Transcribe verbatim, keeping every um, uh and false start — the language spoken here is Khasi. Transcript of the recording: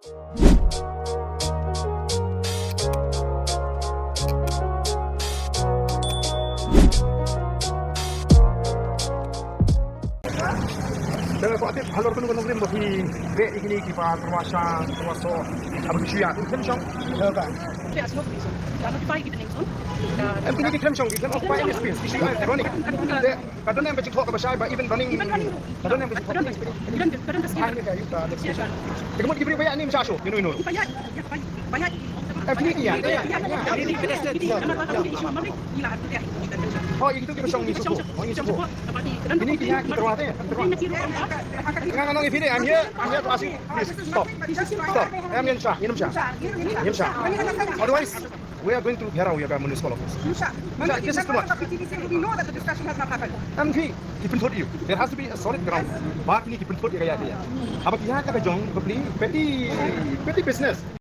Te ko atit halor kano kano rim ba phi beh ïa kine ki ba tyrwa sha tyrwa soh, haba ki shu ïaid, phi khlem shong? Ïa, ka. There's no reason. They are notified with the name zone. Uh, em, kine ki khlem shong, ki khlem occupy any space, ki shu ïaid running. Te ka don em ba jingthoh kaba shai ba even running. Even running. Ka don em ba jingthoh. Ka don, ka don, ka don. Ai, ne ka ïa ka, ka. Te ka mut ki briew ba ïaid ne ym shah shuh, ïano ïano. Ba ïaid, ba ïaid, ba ïaid. Em, kine ki ïaid, ïaid, ïaid, ïaid. Oh, ïa kito kiba shong ngi shu buh. Oh, ngi shu buh. Kine ki ïaid ki tyrwa te, ki tyrwa. Nga, nga ong ïa phi de, I'm here, I'm here to ask you, please, stop. Stop. Em, ym shah, ym shah. Ym shah. Otherwise, we are going to gherao ïa ka municipal office. Ym shah. Ym shah, this is too much. We know that the discussion has not happened. Em, phi, ki pynthut ïa u. There has to be a solid ground. Ba kine ki pynthut ïa ka ïaid ka ïa. Haba ki ïaid la ka jong bapli, petty, petty business.